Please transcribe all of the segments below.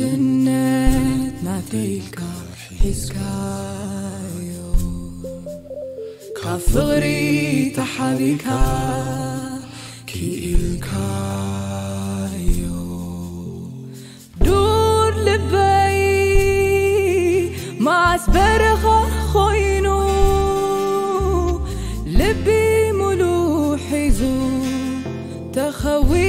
እነት ናተይልካ ሒዝካዮ ካብ ፍቕሪ ተሓቢካ ክኢልካዮ ዱር ልበይ መዓስ በረኻ ኮይኑ ልቢ ሙሉ ሒዙ ተኸዊሉ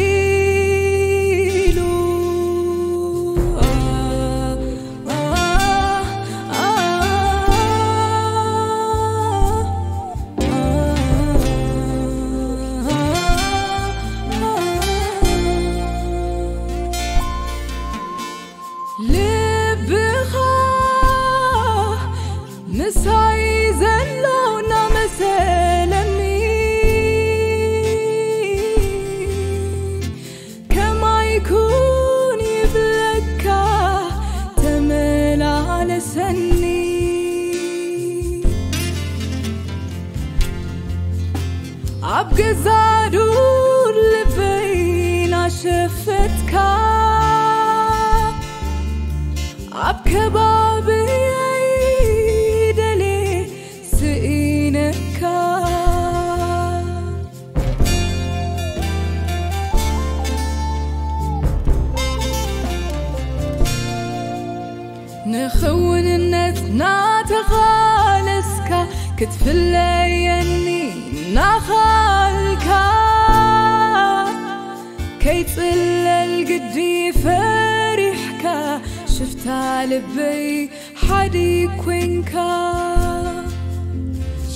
ልብኻ ምሳይ ዘሎ እናመሰለኒ ከማይ ኩን ይብለካ ተመላለሰኒ ኣብ ገዛ ዱር ልበይ ናሸፈትካ ኣብ ከባብየይ ደሌ ስኢነካ ንኽውንነት ናተቓለስካ ክትፍለየኒ ናኻልካ ከይጽለል ግዲ ፈሪሕካ ሽፍታ ልበይ ሓዲ ኮንካ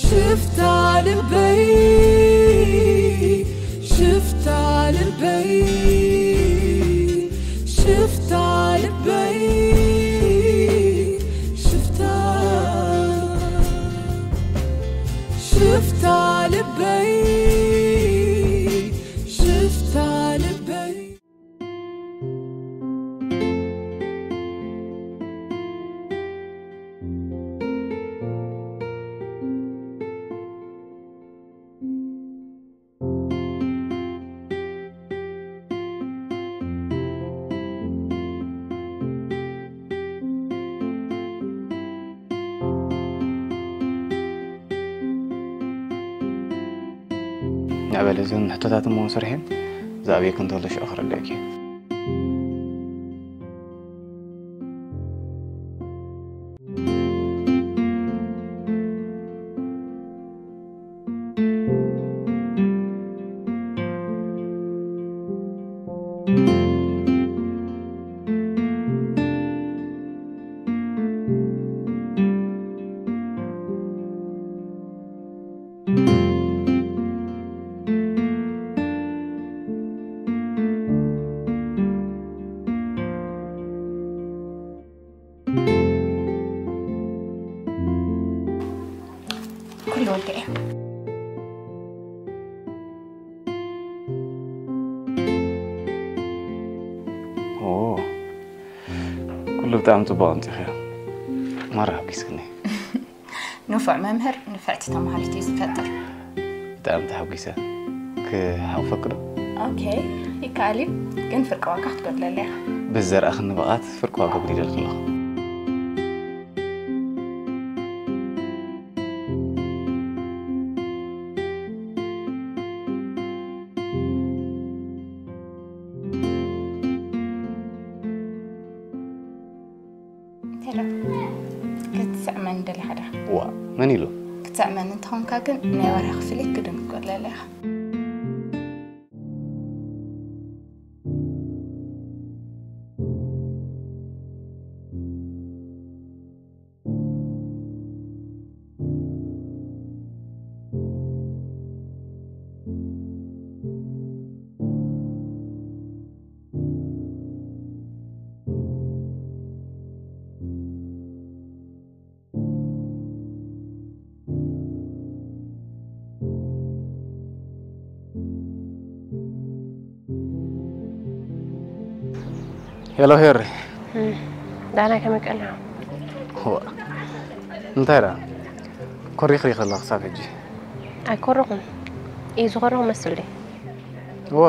ሽፍታ ልበይ ሽፍታ ልበይ ሽፍታ ልበይ ሽፍታ ሽፍታ ልበይ ሽፍታ ልበይ ንዕበለ እዞን ሕቶታት እሞ ሰሪሐን ዝኣብየክ እንተሎ ሽዑ ክረድአኪ ኩሉ ወዲዐ። ኦ፣ ኩሉ ብጣዕሚ ጽቡቕ ኣምጺእኽዮ። ማራ ሓጒስክኒ። ንፉዕ መምህር ንፍዕቲ ተምሃሪት እዩ ዝፈጥር። ብጣዕሚ ተሓጒሰ። ክሓቑፈኪ ዶ? ኦኬ፣ ይከኣል እዩ፣ ግን ፍርቂ ዋጋ ክትጎድለለይ ኢኻ። ብዘርኣኽኒ ብቕዓት ፍርቂ ዋጋ ኣጉዲለልኪ ኣለኹ። ሄሎ፣ ክትስዕመኒ ደሊኻ ዲኻ? ዋ፣ መን ኢሉ? ክትስዕመኒ እንተኾንካ ግን ናይ ወርሒ ክፍሊት ግድን ክትጎድለለይ ኢኻ። ሄሎ ሄሪ። እም፣ ዳና ከመይ ቀኒኻ? ዋ፣ እንታይ ደኣ? ኮሪኽሪ ከላ ክሳብ ሕጂ። ኣይኮረኹን። እዩ ዝኾረኹ መስል ድዩ? ዋ፣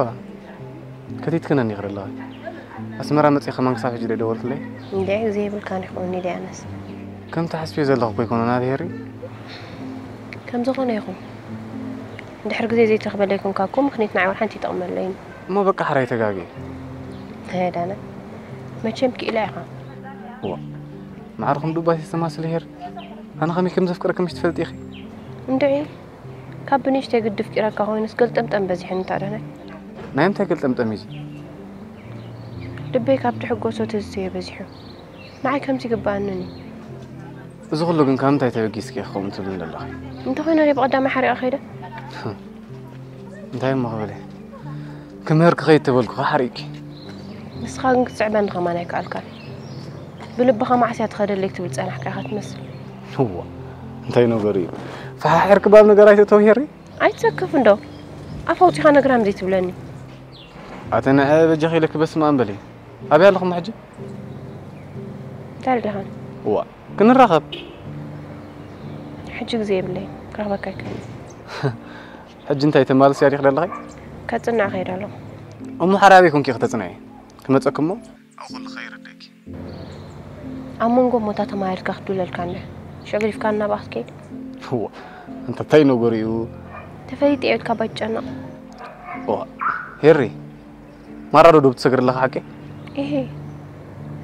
ከቲትክነኒ ይኽሪ ኣለኻ። ኣስመራ መጺእ ከማን ክሳብ ሕጂ ደደወልክለይ? እንድዒ፣ ግዜ የብልካን ይኸውን፣ ሊድያነስ። ከም ትሓስብዮ ዘለኹ እኮ ኣይኮነን፣ ኣትሄሪ። ከም ዝኾነ ይኹን። እንድሕር ግዜ ዘይትረኽበለይ ኮንካ እኮ፣ ምኽኒት ንዓይ እውን ሓንቲ ይጠቕመለይን። እሞ በቃ፣ ሕራይ ተጋግየ። ኣየ ዳነ፣ መቸም ክኢላ ኢኻ። እዋ፣ ማዕርኹም ዱባይ ተማስሊ ሄር። ኣነ ከመይ ከም ዘፍቅረኪ ምሽ ትፈልጢ ኢኺ? እንድዒ፣ ካብ ብንእሽተይ ግዲ ኣፍቂረካ ኮይኑስ ገልጠምጠም በዚሕኒ እታ ዳነ። ናይ ምንታይ ገልጠምጠም እዩ እዚ? ልበይ ካብ ትሕጎሶ ትዝትዮ በዚሑ። ንዓይ ከምዚ ይግበኣንን እዩ። እዚ ኩሉ ግን ካብ ምንታይ ተበጊስኪ ኢኺ ከምኡ ትብልኒ ዘለኺ? እንተኾይነ ድየ ብቐዳማይ ሓሪቐ ከይደ? እንታይ እሞ ክብል እየ? ክምህር ክኸይድ ተበልኩ ሓሪቕኪ። ንስኻ ግን ክትስዕበኒ ከማን ኣይከኣልካን። ብልብኻ መዓስ እያ ትኸደለይ ክትብል ዝጸናሕካ ኢኻ ትመስል። እዋ፣ እንታይ ነገሩ እዩ? ፈሓሒርኪ ባብ ነገር ኣይትእተው ሄሪ? ኣይትሰክፍ እንዶ። ኣፍ ኣውጺኻ ነግራም ዘይትብለኒ። ኣተ ንዐ በጃኺ ኢለኪ በስመ ኣብ በሊ። ኣበይ ኣለኹም ሕጂ? እንታይ ደሊኻ? እዋ፣ ክንራኸብ። ሕጂ ግዜ የብለይ፣ ክረኽበካ ኣይክእልን። ሕጂ እንታይ ተማልስ ያዲኽ ደለኺ? ከጽንዕ ከይድ ኣለኹ። እሞ ሓራ ኣበይ ኮንኪ ከተጽንዒ? ክመጸክሞ? ኣብ ኩሉ ኸይረደኪ። ኣብ መንጎ እሞታ ተማሂርካ ክትዱለልካ እንደ ሸግሪፍካ እናባኽ ትከይድ። እዋ፣ እንተ እንታይ ነገሩ እዩ? ተፈሊጠ እየ ኢልካ ባይጨነቕ። እዋ፣ ሄሪ፣ ማራ ዶ ዶብ ትሰግር ኣለኻ ሓቂ? ኢሂ፣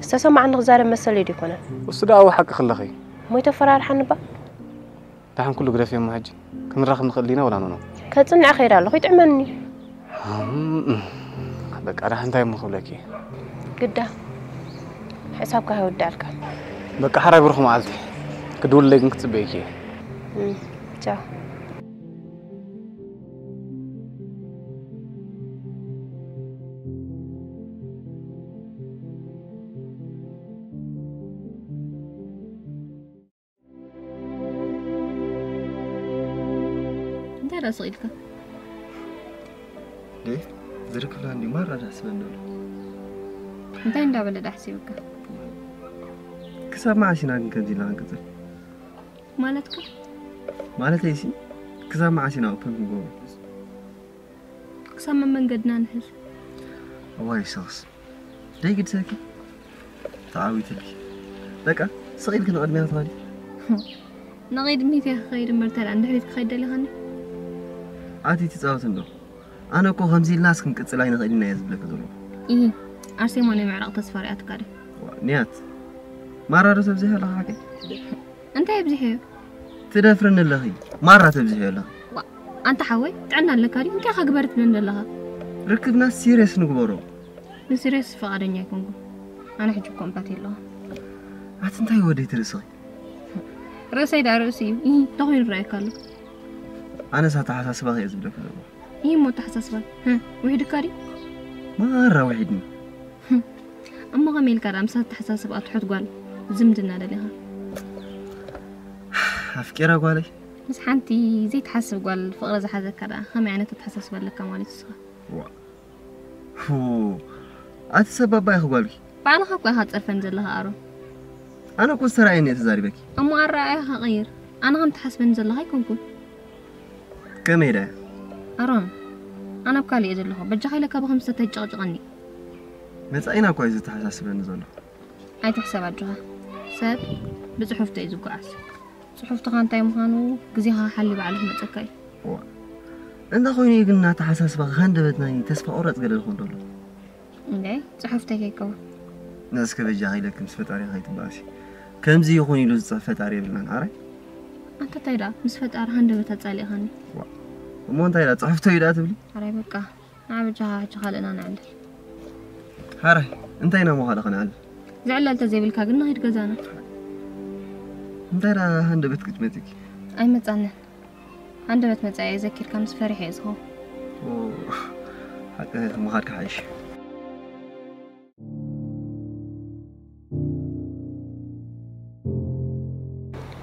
ዝተሰማዓኒ ክዛረብ መሰለይ ዶ ይኮነን? እሱ ደኣ ኣው ሓቂ ክለኺ። ሞይተ ፈራርሓኒ እባ። ደሓን ኩሉ ግደፍዮ እሞ ሕጂ ክንራኸብ ንኽእል ዲና ወላ ኖኖ? ከጽንዕ ከይድ ኣለኹ ይጥዕመኒ። እም፣ በቃ ደሓን እንታይ እሞ ክብለኪ? ግዳ ሕሳብካ ከይወድኣልካ። በቃ ሓራይ ብሩኽ መዓልቲ ክድውልለይ ግን ክጽበየኪ እየ። እም፣ ቻው። እንታይ ደኣ ስቕ ኢልካ? ዴ ዝርክብና እንዲ ማራ ዳሕስበኒ ኣሎ። እንታይ እንዳበለ ዳሕሲብካ? ክሳብ መዓስ ኢና ግን ከምዚ ኢልና ክንቅጽል? ማለትካ? ማለተይሲ ክሳብ መዓስ ኢና ኦፕን ክንገብሮ? ክሳብ መመንገድና ንሕዝ። እዋይ ሰኽስ ደይግድሰኪ ተዓዊትልኪ። በቃ ስቕ ኢልኪ ንቕድሚያ ትኸዲ። ንቕድሚት እየ ክኸይድ እምበር ተላ ንድሕሪት ክኸይድ ደሊኻኒ? ኣቲ ትጻወት እንዶ። ኣነ እኮ ከምዚ ኢልናስ ክንቅጽል ኣይንኽእል ኢና እየ ዝብለኪ ዘለኹ። ኢሂ፣ ኣርሴማ ናይ ምዕራቕ ተስፋ ሪኣትካ ድያ? ዋ፣ ንያት። ማራ ዶ ተብዝሒ ኣለኻ ሓቀይ? እንታይ ኣብዚሐዮ? ትደፍርኒ ኣለኺ። ማራ ተብዝሕዮ ኣለኺ። ዋ፣ ኣንታ ሓወይ፣ ጥዕና ኣለካ ድዩ? እንታይ ኢኻ ግበር ትብለኒ ዘለኻ? ርክብና ሲሪየስ ንግበሮ። ንሲሪየስ ፍቓደኛ ኣይኮንኩን። ኣነ ሕጂ እኮ እምባቴ ኣለኹ። ኣቲ እንታይ ወደይ ትርእስኺ? ርእሰይ ደኣ ርእሲ እዩ። ኢ፣ እንታይ ኮይኑ ይረኣየካ ኣሎ? ኣነስ ኣተሓሳስባኺ እየ ዝብለኪ ዘለኹ። ኢ እሞ ኣተሓሳስባይ። ህም፣ ውሒድካ ድዩ? ማራ ውሒድኒ። እሞ ከመይ ኢልካ ደኣ ምስ ኣተሓሳስብኣ ትሑት ጓል ዝምድና ደሊኻ? ኣፍቂረ ጓለይ። ምስ ሓንቲ ዘይትሓስብ ጓል ፍቕሪ ዝሓዘካ ደኣ ከመይ ዓይነት ኣተሓሳስባ ኣለካ ማለት ንስኻ? ዋ። ሁ፣ ኣቲ ሰብ ባባ ኢኺ ጓልኪ። ባዕልኻ እኮ ኢኻ ትጸርፈኒ ዘለኻ ኣሮን። ኣነ እኮ ዝተራእየኒ እየ ተዛሪበኪ። እሞ ኣረኣእያኻ ቀይር። ኣነ ከም ትሓስበኒ ዘለኻ ኣይኮንኩን። ከመይ ኢለ? ኣሮን፣ ኣነ ኣብ ካልእ እየ ዘለኹ። በጃኻ ኢለካ ብኸምዚ ተተጨቕጭቐኒ። መጻኢና እኳ እዩ ዘተሓሳስበኒ ዘሎ። ኣይትሕሰብ ኣጆኻ። ሰብ ብጽሑፍቶ እዩ ዝጓዓዝ። ጽሑፍትኻ እንታይ ምዃኑ ግዜኻ ሓልዩ ባዕሉ ክመጸካ እዩ። እዋ። እንተ ኾይኑ እዩ ግን እናተሓሳስባኻ ሃንደበት ናይ ተስፋ ቁረጽ ገለ ዝኾን ደሎ። እንዴ፣ ጽሑፍተይ ከይከውን። ነስከ በጃ ኸይለኪ ምስ ፈጣሪ ኸይትባእሲ። ከምዚ ይኹን ኢሉ ዝጽሕፍ ፈጣሪ የብልናን። ኣረ ኣንተ እንታይ ደኣ ምስ ፈጣሪ ሃንደበት ኣጻሊእኻኒ። እሞ እንታይ ደኣ ጽሑፍተይ ደኣ ትብሊ? ኣረ በቃ ንዓ በጃኻ ሕጂ ካልእና ንዕልል። ሓራይ እንታይ ኢና ሞ ካልእ ኸነዕልል? ዝዕለል ተዘይብልካ ግን ንኺድ ገዛና። እንታይ ደኣ ሃንደበት ክትመጺኪ? ኣይመጻንን። ሃንደበት መጻኢ እየ ዘኪርካ ምስ ፈሪሐ እየ ዝኸውን። ሓቂ ምኻድካ ሓይሽ።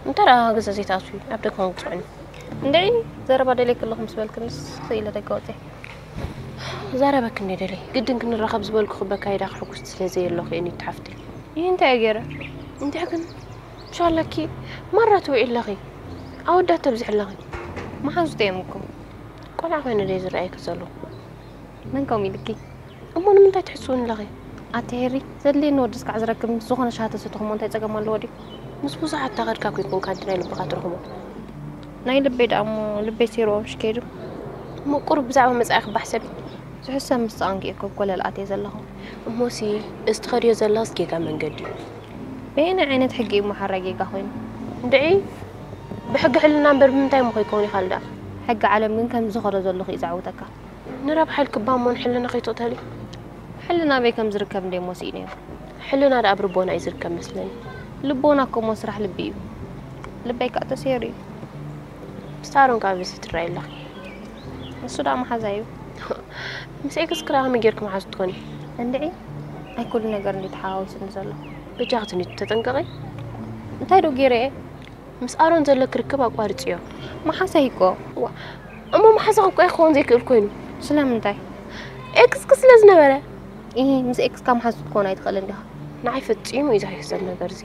እንተ ደኣ ገዛ ዘይትኣትዊ ኣብ ደገ ክጽዕኑ። እንድዒ ዘረባ ደልየ ከለኹ ምስ በልክንስ ስኢለ ደገ ወጺኤ። ዛረበኪ እንድየ ደልየ። ግድን ክንራኸብ ዝበልኩኺ በካይዳ ክሕጉስቲ ስለ ዘየለኹ እየ ኒቱ ሓፍተይ። ይህ እንታይ እየ ገይረ? እንድዒ ግን ምሽ ኣለኪ ማራ ትውዒ ኣለኺ። ኣወዳት ተብዝሒ ኣለኺ። መሓዙተይ እዮም እኮ። ቆልዓ ኮይነ ድየ ዝረኣየኪ ዘለኹ? መን ከምኡ ኢልኪ? እሞ ንምንታይ ትሕስውኒ ኣለኺ? ኣቲ ሄሪ፣ ዘድልየኒ ወዲ እስካዕ ዝረክብ ምስ ዝኾነ ሻሃ ተሰተኹሞ እንታይ ጸገም ኣለዎ ድዩ? ምስ ብዙሓት ተኸድካ እኮ ይኮንካ ኣዲ ናይ ልብኻ ትረኽቦ። ናይ ልበይ ደኣ እሞ ልበይ ሴርዎ ምሽ ከይዱ። እሞ ቁሩብ ብዛዕባ መጻኢኺ ባሕሰብ። ዝሕሰብ ምስ ጸቐንኪ እኮ ኮለል ኣትየ ዘለኹ። እሞሲ፣ እዚ ትኸድዮ ዘለኽስ ጌጋ መንገዲ እዩ። በየናይ ዓይነት ሕጊ እዩ እሞ ሓራይ ጌጋ ኮይኑ? እንድዒ፣ ብሕጊ ሕልና እምበር ብምንታይ እሞ ከይከውን ይኻል ደኣ? ሕጊ ዓለም ግን ከምዚ ዝኸዶ ዘለኹ እዩ ዘዕውተካ። ንረብሓ ኢልኪ እባ እሞ ንሕልና ከይትቕተሊ። ሕልና ኣበይ ከም ዝርከብ እንደ እሞ ስኢነዮ። ሕልና ደኣ ኣብ ልቦና እዩ ዝርከብ መስለኒ። ልቦና እኮ እሞ ስራሕ ልቢ እዩ። ልበይ ከኣ ተሰይሩ እዩ። ምስ ኣሮን ካብ እዚ ትረኣይ ኣለኺ። ንሱ ደኣ መሓዛ እዩ። ምስ ኤክስኪ ደኣ ከመይ ጌርኪ መሓዙ ትኾኒ? እንድዒ፣ ኣይ ኩሉ ነገር እንዲ ተሓዋዊሱኒ ዘሎ። በጃኺ ትንቢት ተጠንቀቒ። እንታይ ዶ ገይረ እየ? ምስ ኣሮን ዘለኪ ርክብ ኣቋርጽዮ። መሓዛይ እኮ። ዋ፣ እሞ መሓዛኺ እኮ ክኸውን ዘይክእል ኮይኑ። ስለምንታይ? ኤክስኪ ስለ ዝነበረ። ኢሂ፣ ምስ ኤክስካ መሓዙት ክትኮን ኣይትኽእልን ዲኻ? ንዓይ ፈጺሙ እዩ ዘሕስብ ነገር እዚ።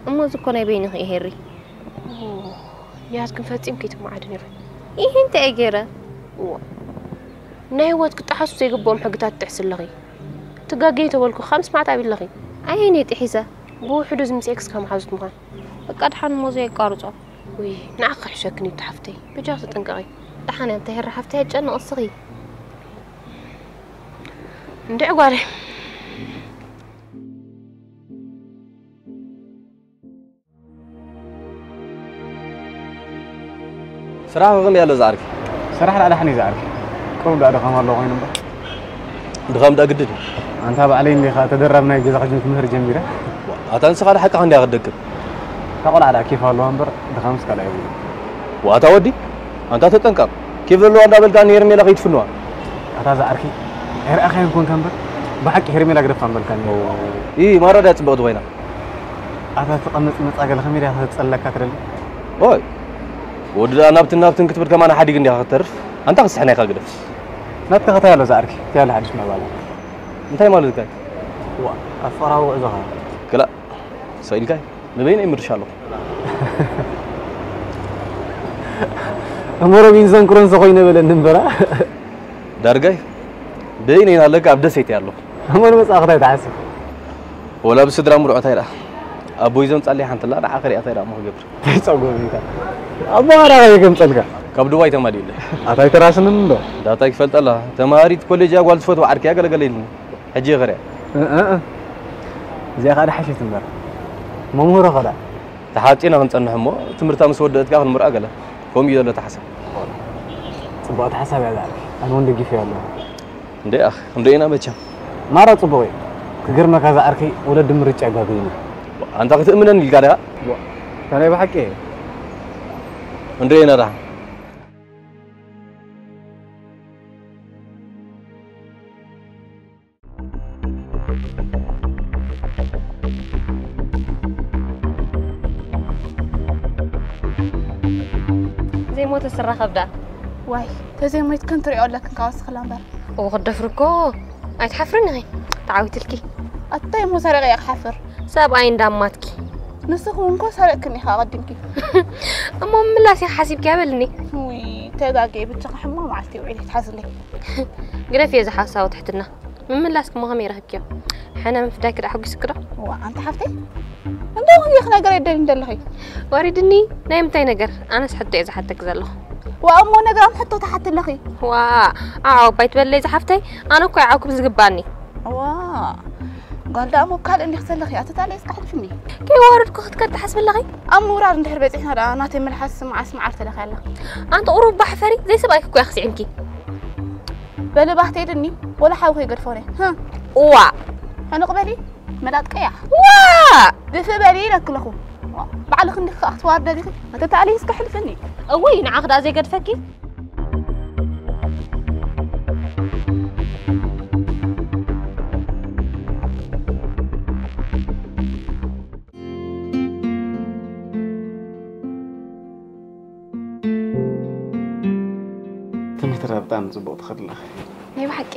እሞ እዚ እኮ ናይ በይንኺ እዩ ሄሪ። ኦ፣ ንያት ግን ፈጺምኪ ኣይትመዓድን ኢኺ። ኢሂ፣ እንታይ እየ ገይረ? ዋ፣ ናይ ህይወት ክጠሓሱ ዘይግብኦም ሕግታት ትጥሕሲ ኣለኺ። ትጋገይ ተበልኩ፣ ካብ ምስማዕ ታቢለኺ። ኣየን እየ ጥሒሰ? ብውሕዱ እዚ ምስ ኤክስካ መሓዙት ምዃን። በቃ ድሓን እሞ ዘየቋርጾ። ውይ፣ ንዓኺ ክሕሸክን እዩ ሓፍተይ። በጃኺ ተጠንቀቒ። ደሓን እያ፣ እንተ ሄሪ ሓፍተይ፣ ኣይጨነቕ እስኺ። እንድዒ ጓለይ። ስራሕ ከ ከመይ ኣሎ ዝዓርከይ? ስራሕ ደኣ ደሓን እዩ ዝዓርከይ። ቁሩብ ደኣ ድኻም ኣሎ ኮይኑ እምበር። ድኻም ደኣ ግድን እዩ። ኣንታ ባዕለይ እንዲኻ ተደራቢ ናይ ገዛ ክጅምር ትምህር ጀሚረ። ኣታ ንስኻ ደኣ ሓቅኻ እንዲኻ ክትደክም። እታ ቆልዓ ደኣ ኬፍ ኣለዋ እምበር ድኻምስ ካልእ የብሉን። ዋታ ወዲ፣ ኣንታ ተጠንቀቕ። ኬፍ ዘለዋ እንዳበልካ ንሄርሜላ ከይትፍንዋ። ኣታ ዝዓርከይ፣ ኣይረኣኻዮን ኮንካ እምበር ብሓቂ ሄርሜላ ግደፋ ምበልካኒ። ኢ ማራ ድያ ጽብቕቲ ኮይና። ኣታ ትቐመጽ መጻ ገለ ከመይ ድያ ተጸለካ ትደሊ? ኦይ፣ ወዲ ደኣ ናብትን ናብትን ክትብል ከማን ሓዲግ እንዲኻ ክትተርፍ። ኣንታ ክስሕና ኢኻ ግደፍ። ናትካ ከታይ ኣሎ ዝዓርከይ? እንታይ ኣሎ ሓድሽ ምዕባለ? እንታይ ማለት እንታይ? ዋ፣ ኣብ ፍቕራዊ ጉዕዞኻ? ክላእ፣ ሰኢልካ እዩ። ንበይነይ ይምርሽ ኣለኹ። እሞ ሮቢንሰን ክሩሶ ኮይነ በለኒ እምበራ። ዳርጋይ፣ በይነይ እናለካ ኣብ ደሴት እየ ኣለኹ። እሞ ንመጻእኽታ ኣይትሓስብ። ወላ ብስድራ ምርዖት ኣይደኣ። ኣቦይ ዘምጻለይ ሓንቲ ኣላ፣ ንዓ ክሪኣ እንታይ ደኣ እሞ ክገብር? እንታይ ጸገም ኢልካ? ኣቦኻ ደኣ ከመይ ከምጸልካ? ካብ ዱባይ ተማሊኡለይ። ኣታ ኣይተራስንን እንዶ? ዳታ ይፈልጠላ። ተማሃሪት ኮሌጅ እያ፣ ጓል ዝፈትዋ ዓርኪ እያ፣ ገለገለ ኢሉኒ። ሕጂ እየ ክሪኣ። እ፣ እ፣ እ። እዚኣ ከኣ ደሓሸት እምበር። መምህሮ ከ ደኣ? ተሓጺና ክንጸንሕ እሞ ትምህርታ ምስ ወደአት ከኣ ክንምርዖ ገለ። ከምኡ እዩ ዘሎ እቲ ሓሳብ። ጽቡቕ ኣተሓሳብ እያ ዝዓርከይ። ኣነ እውን ደጊፈያ ኣለኹ። እንዴ ኣኽ፣ ክንደይ ኢና መቸም። ማራ ጽቡቕ እዩ። ክገርመካ ዝዓርከይ፣ ወለዲ ምርጫ ይጋገዩና። ኣንታ ክትእምነን ኢልካ ዲኻ? ዋ፣ እታ ናይ ብሓቂ እየ። እንዴ ኢና ደኣ? ዘይሞተ ስራ ከብዳ። ዋይ፣ ተዘይሞይትክን ትሪኦ ኣለክን ካብ ወስኽላ እምበር። እዎ ክደፍር እኮ ኣይትሓፍርን ኢኺ። ተዓዊትልኪ። ኣታይ እሞ ሰሪቐ እየ ክሓፍር? ሰብኣይ እንዳማትኪ። ንስኺ እውን እኮ ሰሪቕክን ኢኻ ኣቐዲምኪ። እሞ ምላስ ኢኻ ሓሲብኪ ኣበልኒ። ውይ፣ ተጋግየ ብቻ ሕማቕ መዓልቲ ውዒለ ይትሓዝለይ። ግደፍዮ እዚ ሓሳዊ ትሕትና። ምምላስኪ እሞ ከመይ ረኺብክዮ? ሕነ ምፍዳይኪ ደኣ ሓጒስኪ ዶ? እዋ፣ ኣንቲ ሓፍተይ፣ እንደው ይኽ ነገር የደልኝ ዘለኺ። ወሪድኒ፣ ናይ ምንታይ ነገር? ኣነስ ሕቶ እየ ዝሓተኪ ዘለኹ። ዋ፣ እሞ ነገራም ሕቶ ትሓቲ ኣለኺ? ዋ፣ ኣዓው ኣባይ ትበለይ ዝሓፍተይ፣ ኣነ እኮ ይዓውኩም ዝግባኒ። ዋ፣ ጓል ደኣ እሞ ካልእ እንዲኽ ዘለኺ፣ ኣቲ ታለይ እስካ ሕልፍኒ። ከይዋረድኩ ክትከድ ትሓስቢ ኣለኺ? ኣብ ምውራድ እንድሕር በጺሕና ደኣ ናተይ መልሓስ መዓስ መዓር ተለኺ ኣላ። ኣንቲ ቁሩብ ባሕፈሪ፣ ዘይሰብኣይኪ እኮ ኢኺ ስዒምኪ። በሊ ባህ ተይድኒ፣ ወላ ሓዊ ከይገድፎ ነይ። ህም። እዋ። ሕኑቕ በሊ፣ መላጥ ቀያሕ። ዋ! ድፍእ በሊ ኢለኪ ኣለኹ። ባዕልኺ እንዲኺ ከኣ ክትዋርደ ዲኺ? ኣቲ ታለይ እስካ ሕልፍኒ። እውይ፣ ንዓኺ ደኣ ዘይገድፈኪ። ትምህርቲ ደኣ ብጣዕሚ ጽቡቕ ትኸድ ኣለኺ። ናይ ብሓቂ?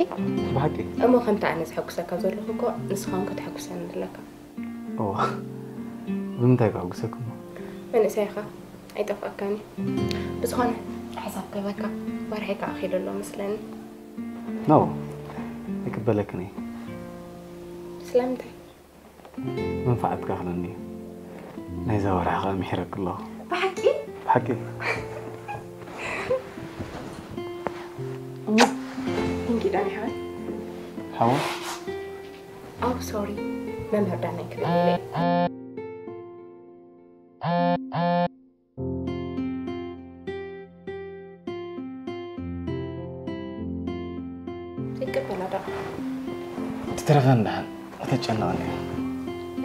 ብሓቂ። እሞ ከምቲ ኣነ ዘሐጉሰካ ዘለኹ እኮ ንስኻ እውን ከተሐጉሰኒ ኣለካ። እዋ፣ ብምንታይ ከሐጉሰኪ እሞ? መንእሰይ ኢኻ፣ ኣይጠፍኣካን እዩ። ብዝኾነ፣ ሕሳብ ክህበካ፣ ወርሒ ከኣ ኺዱ ኣሎ መስለኒ። ኖ፣ ኣይቅበለክን እየ። ስለምንታይ? መንፋዓትካ ክለኒ እዩ። ናይዛ ወርሒ ከዓ ምሒረክ ኣለኹ። ብሓቂ? ብሓቂ። እንኪ ዳኒ ሓወይ። ሓወ ኣው ሶሪ፣ መምህር ዳናይ ክብል ኢለ። ይቀበላ ዶ? ትትረፈን ደሓን ከተጨንቐኒ እያ።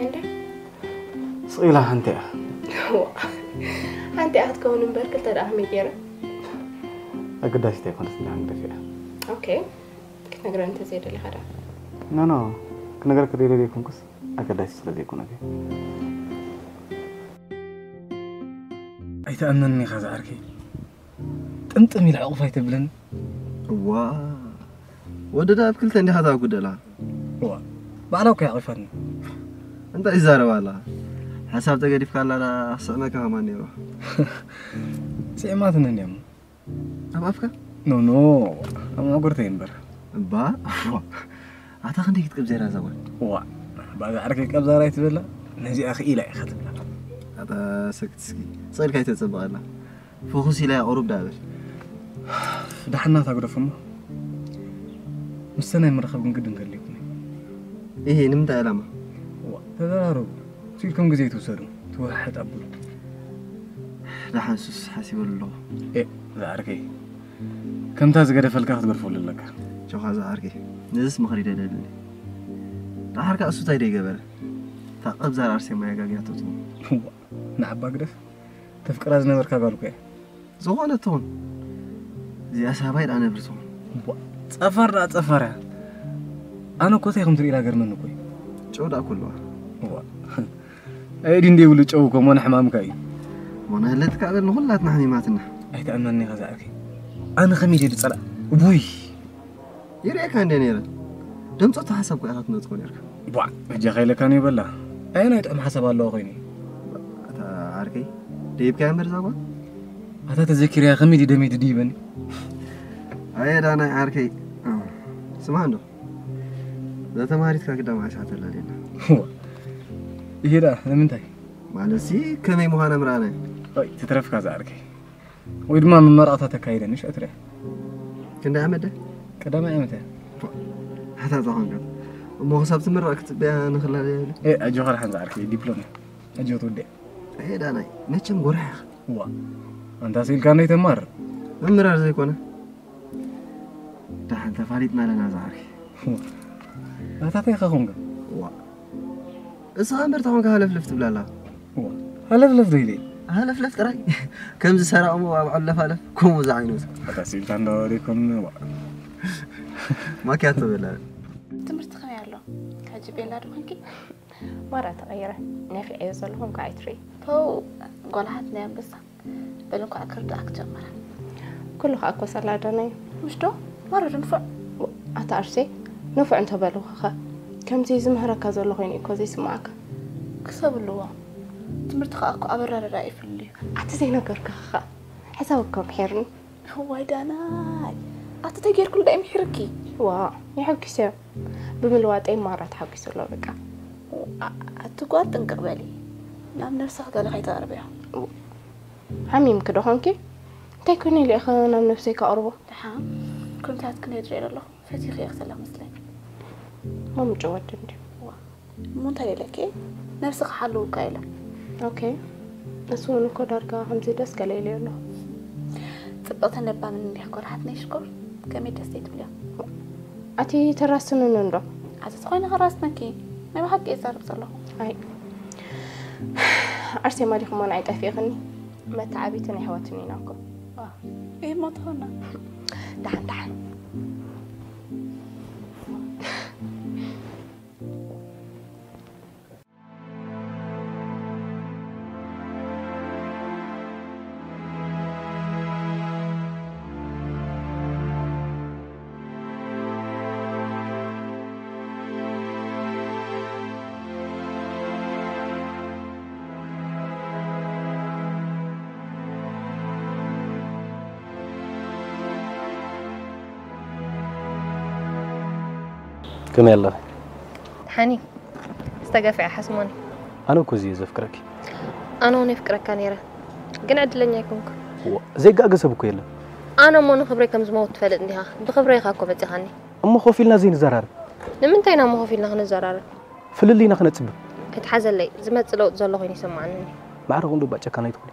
እንደ ስቕ ኢላ ሓንቲ እያ። ሓንቲ እያ ክትከውን እምበር ክልተ ደኣ ከመይ ገይረ? ኣገዳሲት ኣይኮነትን ደሓን ግደፊ እያ። ኦኬ፣ ክትነግረን እንተዘይደሊኻ ዶ? ኖ ኖ፣ ክነግረኪ ደልየ ዘይኮንኩስ ኣገዳሲት ስለ ዘይኮነት እያ። ኣይትኣመንን ኢኻ ዝዓርከይ። ጥምጥም ኢላ ዕቑፍ ኣይተብለኒ። እዋ፣ ወዲ ደኣ ኣብ ክልተ እንዲኻ ታጉደላ። እዋ፣ ባዕላ እኮ እያ ዓቒፋትኒ። እንታይ ይዛረባ ኣላ? ሓሳብ ተገዲፍካ ኣላ ደኣ ክስዕመካ ከማን ነይሩ። ስዒማትኒ እንድያ እሞ። ኣብ ኣፍካ? ኖ ኖ፣ ኣብ መጎርተይ እምበር። እባ፣ እዋ። ኣታ ክንደይ ክትቅብዘራ እዛ ጓል? እዋ፣ ባዛ ዓርከይ ቀብዛራ ኣይትበላ፣ ነዚኣ ክኢላ ኢኻ ትብላ። ኣታ ሰክት እስኪ፣ ስቕ ኢልካ ኣይተጸብቐላ። ፍኹስ ኢላ እያ ቁሩብ ደኣ በል። ደሓን ናታ ግደፎ እሞ። ምስ ሰናይ ምርኻብ ግን ግድን ከድልየኩም እዩ። እሄ፣ ንምንታይ ዕላማ? እዋ፣ ተዘራረቡ። ስኢልኩም ግዜ ኣይትውሰዱ። ትውሕጥ ኣብሉ። ደሓን ሱስ ሓሲበሉ ኣለኹ። ኤ፣ ዝዓርከይ። ከምታ ዝገደፈልካ ክትገድፈሉ ኣለካ። ጆኻ ዝዓርከይ። ነዚስ ምኽሪ ደለልኒ። ደሓርካ እሱ እንታይ ደይገበረ? እታ ቀብዛር ኣርሴማ የጋግያቶ ትኸውን። እዋ፣ ንዓባ ግደፍ። ተፍቅራ ዝነበርካ ጓል እኮ እያ። ዝኾነ ትኹን። እዚኣ ሳባይ ደኣ ነብሪ ትኹን። እዋ፣ ጸፋር ደኣ ጸፋር እያ። ኣነ እኮ እንታይ ከም ትርኢ ኢላ ገርመኒ እኮ እዩ። ጨው ደኣ ኩልዋ። እዋ። ኣየዲ እንደ ይብሉ ጨው እኮ ሞነ ሕማምካ እዩ። ሞነ ህለት ካበል ንኹላትና ሕሚማትና። ኣይትኣመኒ ኢኻ ዝዓርከይ። ኣነ ከመይ ድየ ዝጸላእ? ውይ። ይርእየካ እንደ ነይረ። ደምጾ ተሓሳብ እኮ ኢኻ ትነጽጎ ነርካ። ቧዕ፣ በጃኻ ኢለካ ነው ይበላ። ኣየናይ ጥዑም ሓሳብ ኣለዎ ኮይኑ? ኣታ ዓርከይ፣ ደይብካያ እምበር እዛ ጓል? ኣታ ተዘኪርያ ከመይ ድዩ ደመይ ትድይበኒ? ኣየ ዳናይ ዓርከይ። ስማዕ እንዶ። እዛ ተማሃሪትካ ግዳ መዓስ እያ ተላልየና? እዋ። ይሄዳ ንምንታይ? ማለትሲ ከመይ ምዃና ምርኣና እዩ። ኣይ፣ ትትረፍካ ዝዓርከይ። ወይ ድማ መመረቕታ ተካይደ፣ ንሽ እትሪያ። ክንደይ ዓመት ድያ? ቀዳማይ ዓመት እያ። ኣታ ዝኾንካ። እሞ ክሳብ ትምረቕ ክትጽበያ ንኽላለያ ኢለ። ኤ፣ ኣጆኻ ደሓን ዝዓርከይ፣ ዲፕሎም እያ። ኣጆ ትውድእ። ኣየ ዳናይ፣ መቸም ጎራሕ ኢኻ። እዋ። ኣንታ ስኢልካ እንዶ ይተማር። ምምራር ዘይኮነ። ደሓን ተፋሊጥና ኣለና ዝዓርከይ። ኣታ እንታይ ኢኻ ኾንካ? እዋ። እስኻ እምበር ተኾንካ ሃለፍለፍ ትብላላ። እዋ። ሃለፍለፍ ዶ ኢለ? ሃለፍለፍ ጥራይ። ከምዚ ሰራቕ እሞ ኣብ ዓለፍ ሃለፍ፣ ከምኡ ዝዓይነቱ። ኣታ ስኢልካ እንዶ ደይኮን፣ እዋ። ማኪያቶ በላ። ትምህርቲ ከመይ ኣሎ? ሕጂ ቤላ ዶ ኾንኪ? ማራ ተቐይረ። ነፊዐዮ ዘለኹ እንኳ ኣይትርኢ። ፖው፣ ጓልሓት ናይ ኣንበሳ። በል እንኳዕ ክርዳእክ ጀመረ። ኩሉ ኸኣ እኮ ሰላደና እዩ። ምሽ ዶ? ማራ ዶ ንፉዕ? ኣታ ኣርሴ፣ ንፉዕ እንተበልኹኸ? ከምዚ ዝምህረካ ዘሎ ኮይኑ እኮ ዘይስምዓካ። ክሰብ ኣለዎ። ትምህርቲ ኸኣ እኮ ኣብ ኣረዳድኣ ይፍልል እዩ። ኣቲ ዘይነገርኩኺ ኸኣ። ሕሳብ እኮ ምሒርኒ። እዋይ ዳናይ፣ ኣቲ ተጌርኩሉ ዳይ ምሒርኪ? ዋእ፣ የሐጒሰ። ብምልዋጠይ ማራ ተሓጒሱ ኣሎ በቃ። ዋ፣ ኣቲ ጓል ጥንቅቕ በሊ። ናብ ነብስኺ ገለ ከይተቕርብዮ። ሓሚምኪ ዶ ኾንኪ? እንታይ ኮይነ ኢለ ኢኸ ናብ ነብሰይ ከቕርቦ? ደሓን ኩነታትኪ ነድርየ ኣለኹ። ፈቲኺ ኢኺ ዘለኺ መስለኒ። ማሙጭ ወዲ እንድዩ። ዋ። እሞ እንታይ ኢለኪ? ነብስኺ ሓልው እካ ኢለ። ኦኬ። ንሱ እውን እኮ ዳርጋ ከምዚ ደስ ገለ ኢለዮ ኣለኹ። ጽብቕትን ለባምን እንዲኺ ኮርሓትነይ ሽኮር። ከመይ ደስ ዘይትብልዮ? ኣቲ ተራስንኒ እንዶ? ኣቲ ተኾይነ ከራስነኪ። ናይ ብሓቂ እየ ዝዛረብ ዘለኹ። ኣይ። ዓርሴማ ዲኹሞን ኣይጠፊእኽኒ። መተዓቢትን ኣሕዋትን ኢና እኮ። ዋ። ይህ ሞተኸና። ደሓን ደሓን። ከመይ ኣለኺ? ሓኒ ተገፊዐ ሓስሞኒ። ኣነ እኮ እዚ እየ ዘፍቅረኪ። ኣነ እውን የፍቅረካ ነይረ፣ ግን ዕድለኛ ኣይኮንኩ። ዘይጋገ ሰብ እኮ የለን። ኣነ እሞ ንክብረይ ከም ዝመውት ትፈልጥ እንዲኻ። ብክብረይ ኢኻ እኮ መፂኻኒ። እሞ ኮፍ ኢልና ዘይንዘራረብ? ንምንታይ ኢና እሞ ኮፍ ኢልና ክንዘራረብ? ፍልልይ ኢና ክነፅብብ። ኣይትሓዘለይ፣ ዝመፅእ ለውጢ ዘሎ ኮይኑ ይሰማዓኒ። ማዕረ ኹን ዶ እባ ጨካን ኣይትኹኒ።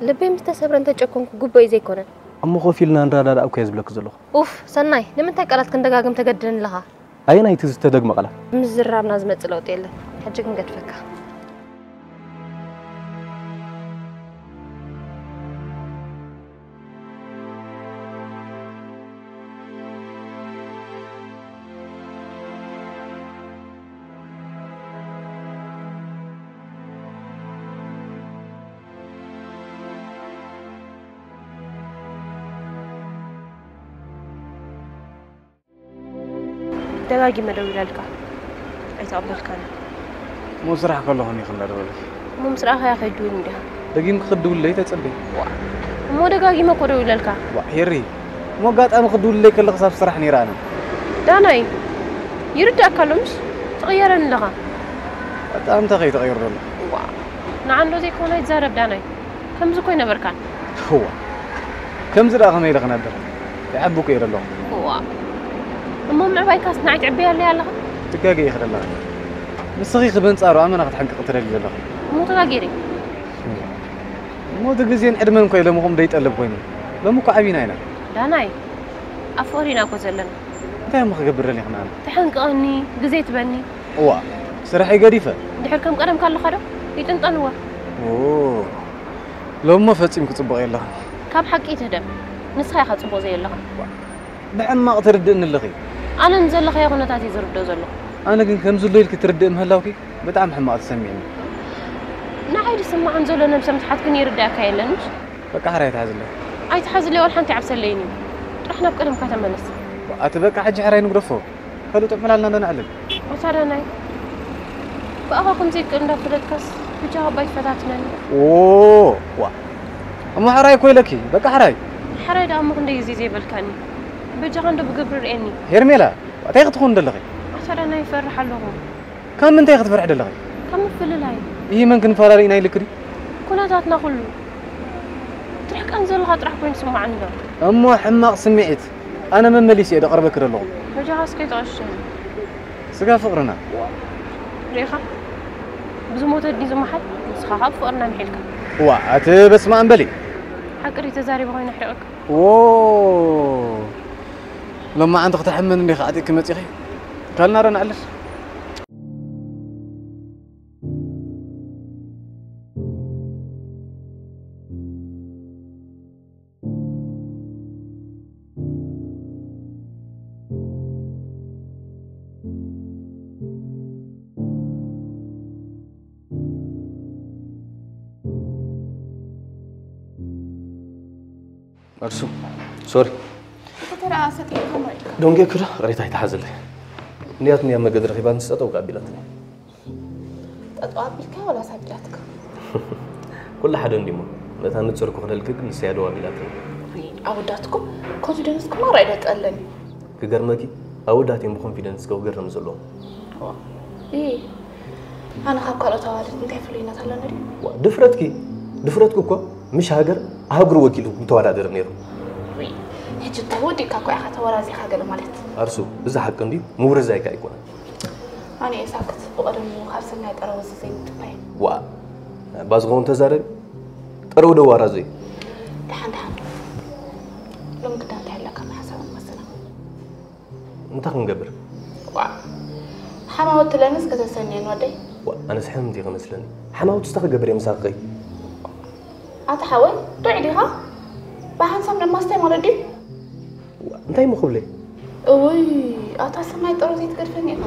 ልበይ ምስ ተሰብረ እንተጨከንኩ ግቡእይ ዘይኮነ። እሞ ኮፍ ኢልና ንረዳዳእ እኮ እየ ዝብለኪ ዘለኹ። ኡፍ ሰናይ፣ ንምንታይ ቃላት ክንደጋግም ተገድደኒ ኣለኻ? ኣየናይ እቲ ዝተደግመ ቃላት? ምዝራብና ዝመጽእ ለውጢ የለን። ሕጂ ክንገድፈካ። ደጋጊመ ደዊለልካ ኣይተቐበልካን። እሞ ስራሕ ከለኹ እንዲኺ እንዳደወልኪ። እሞ ምስ ረኣኻያ ከይትድውል እንዲኻ። ደጊምኪ ክትድውልለይ ተጸበዪ። እሞ ደጋጊመ እኮ ደዊለልካ። ዋእ ሄሪ፣ እሞ ኣጋጣሚ ክትድውልለይ ከለኺስ ኣብ ስራሕ ነይረ ኣነ። ዳናይ፣ ይርድኣካ ኣሎ ምሽ? ትቕየረኒ ኣለኻ። ኣታ እንታይ ከይተቐይሩ ዘሎ? ዋእ ንዓንዶ ዘይኮነ ኣይትዛረብ ዳናይ። ከምዚ እኮ ኣይነበርካን። እዋ ከምዚ ደኣ ከመይ ኢለ ክነብር? ይዓቢ እኮ እየ ዘለኹ። እዋ እሞ ምዕባይካስ ንዓይ ትዕበየለይ ኣለኻ? ትጋገ ኢኺ ዘለኺ። ንስኺ ኢኺ በንጻሩ ኣመና ክትሕንቅቒ ትደልዪ ዘለኺ። እሞ ተጋጊረ። እዋ እሞ እቲ ግዜን ዕድመን እኮ እዩ ሎሚ ከምኡ ደይጠልብ ኮይኑ። ሎሚ እኮ ዓቢና ኢና። ዳናይ ኣብ ፍቕሪ ኢና እኮ ዘለና። እንታይ እሞ ክገብር ደሊኽና? ተሐንቅቐኒ፣ ግዜ ትበኒ። እዋ፣ ስራሐይ ገዲፈ። ድሕር ከም ቀደምካ ኣለኻ ዶ? ይጥንጠንዋ። ኦ፣ ሎሞ ፈጺምኪ ጽቡቕ የለኽን። ካብ ሓቂ ይትህደም። ንስኻ ኢኻ ጽቡቕ ዘየለኻ። ብሕማቕ ትርድእኒ ኣለኺ። ኣነ ንዘለኻዮ ኩነታት እየ ዝርድኦ ዘለኹ። ኣነ ግን ከም ዝሎ ኢልኪ ትርድእ ምህላውኪ ብጣዕሚ ሕማቕ ተሰሚዕኒ። ንዓይ ዝስምዓን ዘሎ ነብሰ ምትሓት ግን ይርድኣካ የለን ምሽ? በቃ ሕራይ ኣይትሓዝለይ። ኣይትሓዝለይ ወላ ሓንቲ ይዓብሰለይን እዩ። ጥራሕ ናብ ቀደምካ ተመለስ። ኣቲ በቃ ሕጂ ሕራይ ንግደፎ። ከልእ ጥዑም ዕላልና እንዶ ነዕልል። ኣታ ዳናይ ብኣኻ ከምዘይክእል እንዳፈለጥካስ ብጃኻ እባ ኣይትፈታትነኒ። ኦ ዋ እሞ ሕራይ እኮ ኢለኪ በቃ ሕራይ። ሕራይ ደኣ እሞ ክንደይ ግዜ ዘይበልካኒ። በጃኻ እንዶ ብግብሪ ርኤኒ። ሄርሜላ እንታይ ክትኾኒ ደለኺ? ኣታ ዳናይ ይፈርሕ ኣለኹ። ካብ ምንታይ ኢኺ ትፈርሒ ዘለኺ? ካብ ምፍልላይ። ይሂ መን ክንፈላለ ኢና ኢልኪ ድዩ? ኩነታትና ኩሉ ትርሕቀኒ ዘለኻ ጥራሕ ኮይኑ ይስምዓኒ ኣሎ። እሞ ሕማቕ ስምዒት ኣነ መመሊሰ እየ ደቕርበኪ ዘለኹ። በጃኻ እስከ ኣይትቐሽሸኒ። ስጋ ፍቕርና። ርኢኻ ብዝሞተ ድዩ ዝመሓል? ንስኻ ካብ ፍቕርና ምሒልካ። ዋእ ኣቲ በስመኣም በሊ። ሓቂ ድዩ ተዛሪበ ኮይኑ ኣሕሪቐካ? ዎ ሎማዓንቲ ክተሕምኒ እንዲኺ ዓጢቕኪ መፂኺ። ካልናረ ንዕልል። እርሱ ሶሪ ተተረኣሰ ከመይ ኢልካ ደንጌ ክዳ ቅሬታ ኣይተሓዘለይ። ንያት ንያ መገዲ ረኺባ ንስጠጠው ኣቢላትኒ። ጠጠው ኣቢልካ ወላ ሳቢላትካ? ኩሉ ሓደ እንዲሞ ነታ ንጽር ክኽደልክ ግን ንስያ ደው ኣቢላትኒ። ኣወዳትኩም ኮንፊደንስኩም ኣራይ ደጠለኒ። ክገርመኪ ኣወዳት እዮም ብኮንፊደንስ ከው ገርም ዘለዎም። እ ኣነ ካብ ካልኦት ኣዋልድ እንታይ ፍሉይነት ኣለኒ ድዩ? ድፍረትኪ ድፍረትኪ እኮ ምሽ ሃገር ኣህጉር ወኪሉ ምተወዳደረ ነይሩ። ሕጂ እንታይ ወዲእካ እኮ ኢኻ ተወራዚኻ ገለ ማለት። ኣርሱ እዚ ሓቂ እንድዩ ምውርዛይካ ኣይኮነን። ኣነ እየ ሳክት ብቐደሙ ካብ ሰናይ ጠረወ እዚ ዘይምጥባይ። ዋ ባዝኸውን ተዛረቢ ጠረው ደዋራ ዘይ። ደሓን ደሓን ሎም ግዳ እንታይ ኣለካ ብሓሳብ መስና። እንታይ ክንገብር? ዋ ሓማወት ትለንስ ከተሰንየን ወደይ። ዋ ኣነስ ሕምምቲ ከመስለኒ ሓማውት ስተ ክገብር እየ ምሳኺ። ኣታ ሓወይ ጥዑይ ዲኻ? ብሓንሳብ ድማ ስታይ ማለት ድዩ? እንታይ እሞ ክብለይ? እውይ ኣታ ሰናይ ጥሩ ዘይትገድፈኒ ኢኻ።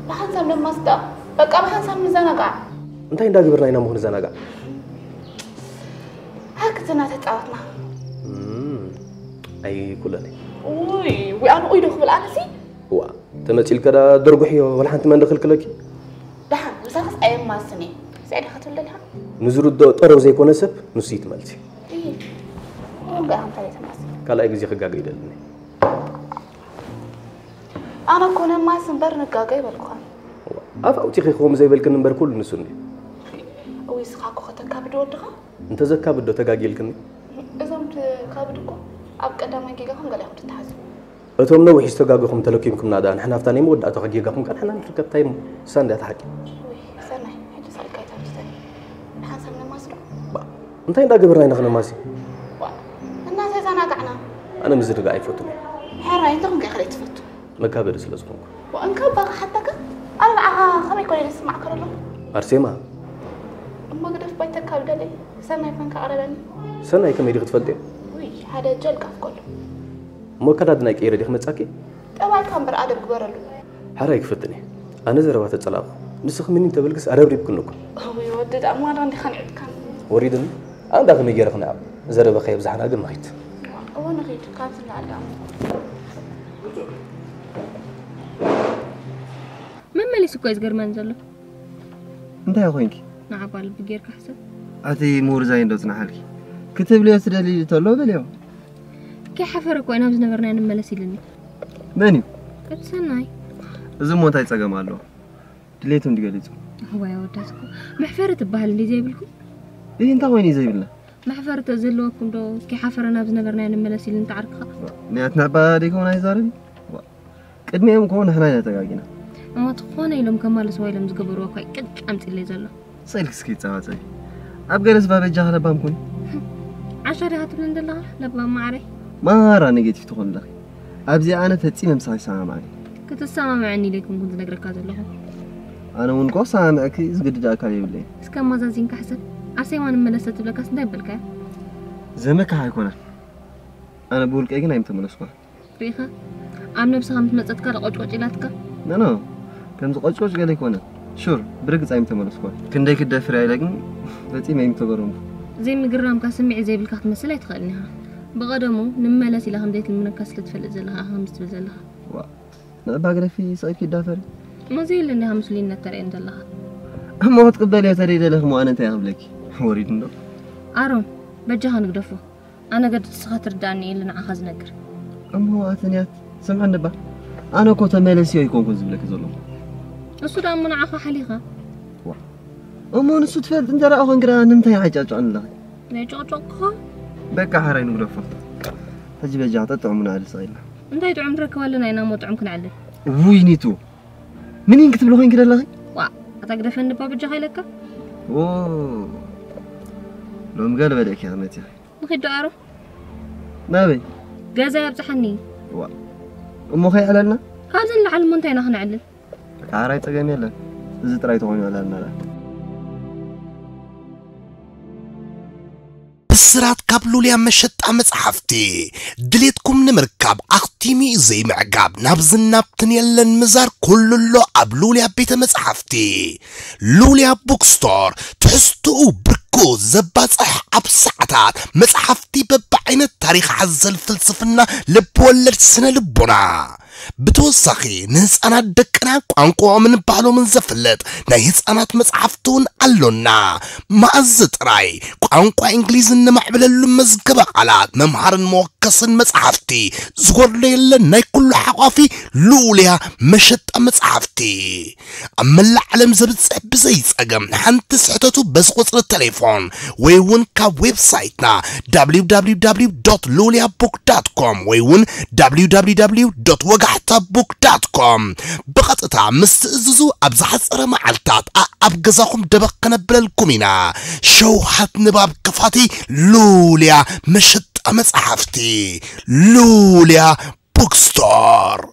ብሓንሳብ ድማ ስታ በቃ ብሓንሳብ ንዘናጋዕ። እንታይ እንዳገበርና ኢና እሞ ክንዘናጋዕ? ሃክትና ተጻወትና። ኣይኩለለይ። ውይ ውይ ኣነ ኡይ ዶ ክብል ኣነሲ? ዋ ተመጺልከ ዳ ደርጉሕዮ ወላ ሓንቲ መን ድክልክለኪ? ደሓን ምሳኽስ ኣየማስን እየ። ስዒድ ክትብል ደሊኻ? ንዝርድኦ ጠረው ዘይኮነ ሰብ ንሱ እዩ ትመልሲ። እይ፣ እምበኣ እንታይ እየ ተማስን? ካልኣይ ግዜ ክጋገ ይደልኒ። ኣነ እኮ ነማስ እምበር ንጋገ ይበልኩኻ። ኣፍ ኣውፂኺ ከምኡ ዘይበልክኒ እምበር ኩሉ ንሱ እንዲ። እውይ፣ እስኻ እኮ ከተካብድ ወድኻ። እንተዘካብዶ ተጋጊልክኒ። እዞም ትካብድ እኮ ኣብ ቀዳማይ ጌጋኹም ገለ ኢኹም ትተሓዙ። እቶም ነዊሕ ዝተጋገኹም ተለኪምኩም ናዳ ንሕና ኣብታ ናይ መወዳእታ ጌጋኹም ቃል ሕና ንርከብ ታይ እሞ እሳ እንዲያ ተሓቂ። ውይ፣ ሰናይ፣ ሕጂ ሳልካ ይታብትተኒ። ሓንሳብ ነማስዶ? እንታይ እንዳገበርና ኢና ክነማሲ? ዋ፣ እናተዘናጋዕና። ኣነ ምዝርጋ ኣይፈቱን እየ። ሕራይ እንተኹም ከይኽለ ትፈቱ። መካበዲ ስለ ዝኾንኩ። ወእንካ ባኻ ሓታካ ኣርብዓኻ ከመይ ኮነ ዝስማዕ ከሎ ኣርሴማ። እሞ ግደፍ ባይተካ ብደለይ። ሰናይ ኮንካ ቀረበኒ። ሰናይ ከመይ ዲኺ ትፈልጥዮ? ውይ፣ ሓደ ጀልቃፍ ከሎ። እሞ ኣከዳድናይ ቀይረ ዲኺ መጻኪ? ጠባይካ እምበር ኣደብ ግበረሉ። ሓራይ ክፍትን እየ። ኣነ ዘረባ ተጸላእኩ። ንስኺ ምኒን ተበልክስ ኣረብሪብክኒ እኮ። እውይ፣ ወዲ ዳእሞ ዋላ እንዲኻ ንዕድካን። ወሪድኒ? ኣንዳ ከመይ ገይረ ክነዕቕ? ዘረባ ከየብዛሕና ግን ንኺድ። እዎ ንኺድ፣ ካብዚ ንላዕሊ ዳእሞ። መመሊስ እኮ እዩ ዝገርመን ዘሎ። እንታይ ኮይንኪ? ንዓባ ልቢ ጌርካ ሕሰብ። ኣቲ ምውርዛይ እንዶ ጽናሓልኪ ክትብልዮ ትደሊ ተሎ በልዮ። ከይሓፈረ እኮ ኢና ዝነበርና ንመለስ ኢልኒ። መን እዩ? እቲ ሰናይ። እዚ እሞ እንታይ ጸገም ኣለዎ? ድሌቱ እንዲ ገሊጹ። እዋይ ኣወዳት እኮ መሕፈሪ ትበሃል እንዲ ዘይብልኩም። ይህ እንታይ ኮይኑ እዩ ዘይብልና? መሕፈሪ ተዘለወኩም ዶ ከይሓፈረ ናብ ዝነበርናዮ ንመለስ ኢልኒ ተዓርክኻ። ምክንያት ናባ ደይኮን ኣይዛረብ። ቅድሚኦም እኮ ንሕና ኢና ተጋጊና። እሞ ትኾነ ኢሎም ከማልስዋ ኢሎም ዝገበርዎ እኳ እዩ ቅጭ ኣምፂለይ ዘሎ። ስእልክ እስኪ ይጸባጸቢ። ኣብ ገለስ ባበጃ ለባም ኩን። ዓሻ ዲኻ ትብለን ዘለኻ ለባም ማዕረይ። ማራ ኔጌቲቭ ትኾን ኣለኺ። ኣብዚ ኣነ ፈጺመ ምሳኺ ይሰማማዕ። ክትሰማምዐኒ ኢለ ኣይኮንኩን ዝነግረካ ዘለኹ። ኣነ እውን እኮ ሰማምዕኪ ዝግድድ ኣካል የብለይን። እስከ ኣማዛዚንካ ሕሰብ። ኣርሴማ ንመለሰ ትብለካስ እንታይ በልካያ? ዘመካ ኣይኮነን። ኣነ ብውልቀይ ግን ኣይምተመለስኳን። ርኢኻ ኣብ ነብስኻ ምስ መጸትካ ደቆጭቆጭ ኢላትካ። ኖ ኖ ከምዚ ቆጭቆጭ ገለ ኣይኮነን። ሹር ብርግጽ ኣይምተመለስኳን። ክንደይ ክደፍር ኢለ ግን ፈጺመ ኣይምተገረምኩ። ዘይምግራምካ ስምዒት ዘይብልካ ክትመስል ኣይትኽእልን ኢኻ። ብቐደሙ ንመለስ ኢላ ከም ዘይትልምነካ ስለ ትፈልጥ ዘለኻ ኢኻ ከምዚ ትብል ዘለኻ። ዋ ንዕባ ግደፊ ስቕ ኢልኪ ይዳፈሪ። እሞ ዘየለ እንዲኻ ምስሉይነት ተርእየን ዘለኻ። እሞ ክትቅበልዮ ተደይደለኺ እሞ ኣነ እንታይ ክብለኪ? ወሪድ እንዶ። ኣሮን በጃኻ ንግደፎ። ኣነ ገድ ንስኻ ትርዳእኒ ኢሉ ንዓኻ ዝነግር። እሞ ኣትንያት ስምዕኒ እባ ኣነ እኮ ተመለስዮ ኣይኮንኩን ዝብለኪ ዘለኹ። እሱ ደኣ እሞ ንዓኻ ሓሊኻ። እሞ ንሱ ትፈልጥ እንተ ደኣ ኮንኪ ደኣ ንምንታይ ይዓጫጭዖን ኣለኺ? ናይ ጨቕጨቕኩኻ? በቃ ሓራይ ንግደፎ። ሕጂ በጃ ጠጥዕሙና ኣደ ስቕ ኢልና። እንታይ ጥዑም ንረክብ ኣለና ኢና እሞ ጥዑም ክንዕልል። ውይ ኒቱ ምኒን ክትብሊ ኮንኪ ደለኺ? ዋ ኣታ ግደፈኒ እባ በጃኻ ኢለካ። ኦ ሎም ገለ በደኪ መፂኺ። ንኺድ ዶ ኣሮ? ናበይ? ገዛይ ኣብፅሓኒ። ዋ እሞ ከይዕለልና? ካብዚ ንላዕሊ እሞ እንታይ ኢና ክነዕልል? ካራይ ፀገም የለን። እዚ ጥራይ ተኾይኑ ዕለልና። ብስራት ካብ ሉልያ መሸጣ መጽሓፍቲ ድሌትኩም ንምርካብ ኣኽቲሙ እዩ ዘይምዕጋብ ናብ ዝናብትን የለን ምዛር ኩሉ ኣሎ ኣብ ሉልያ ቤተ መጽሓፍቲ። ሉልያ ቡክስቶር ትሕዝትኡ ብርኩ ዘባጽሕ ኣብ ሰዓታት መጽሓፍቲ በብዓይነት ታሪኽ ሓዘል ፍልስፍና ልብወለድ ስነ ልቦና ብተወሳኺ ንህፃናት ደቅና ቋንቋኦምን ባህሎምን ዘፍልጥ ናይ ህፃናት መፅሓፍቲ እውን ኣሎና። መኣዝ ጥራይ ቋንቋ እንግሊዝ እነማዕብለሉ መዝገበ ቃላት መምሃርን መወከስን መፅሓፍቲ ዝጎድሎ የለን። ናይ ኩሉ ሓቋፊ ልኡልያ መሸጣ መፅሓፍቲ ኣብ መላእ ዓለም ዘብፅሕ ብዘይ ፀገም ሓንቲ ስሕተቱ በዚ ቁፅሪ ቴሌፎን ወይ እውን ካብ ዌብሳይትና www ሉልያ book com ወይ እውን www ወጋሕታ book com ብቐጥታ ምስ ትእዝዙ ኣብ ዝሓፀረ መዓልታት ኣኣብ ገዛኹም ደበኽ ከነብለልኩም ኢና። ሸውሃት ንባብ ከፋቲ ሉልያ መሸጣ መፅሓፍቲ ሉልያ bookstore።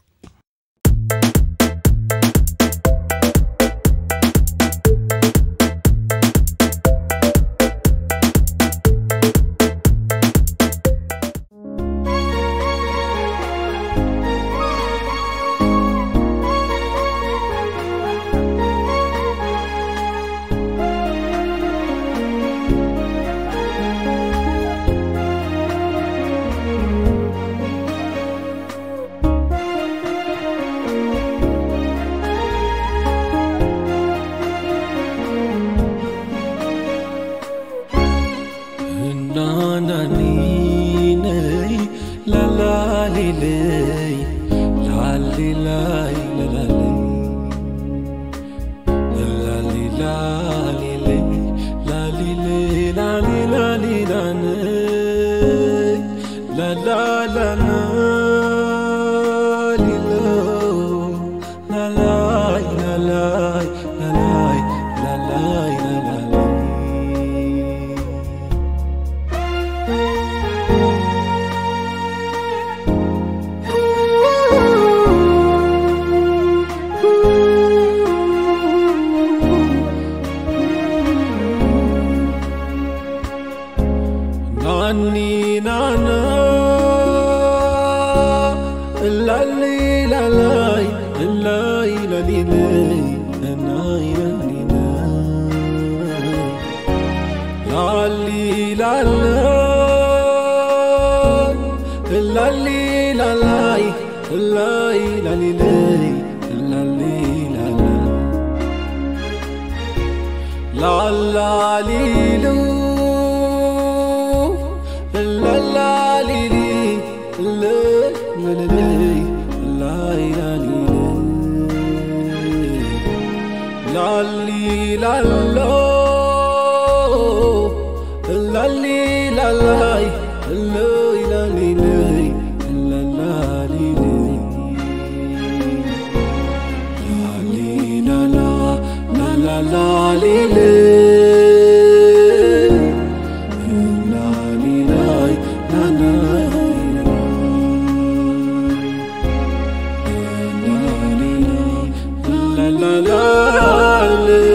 ናኒ ናና እላሊ ላላይ እላይ ላሊለይ እናይ ላሊለይ ላሊ ላላይ እላሊ ላላይ እላይ ላሊለይ እላሊ ላላ ላላሊሉ ላላሊሊ ላላሊሊ ላሊ ላሎ ላሊ ላላይ ላይ ላሊ ላይ ላላሊ ላሊ ላላ ላላላሊ ላሊ ላይ ላላይ ላሊ ላላሊ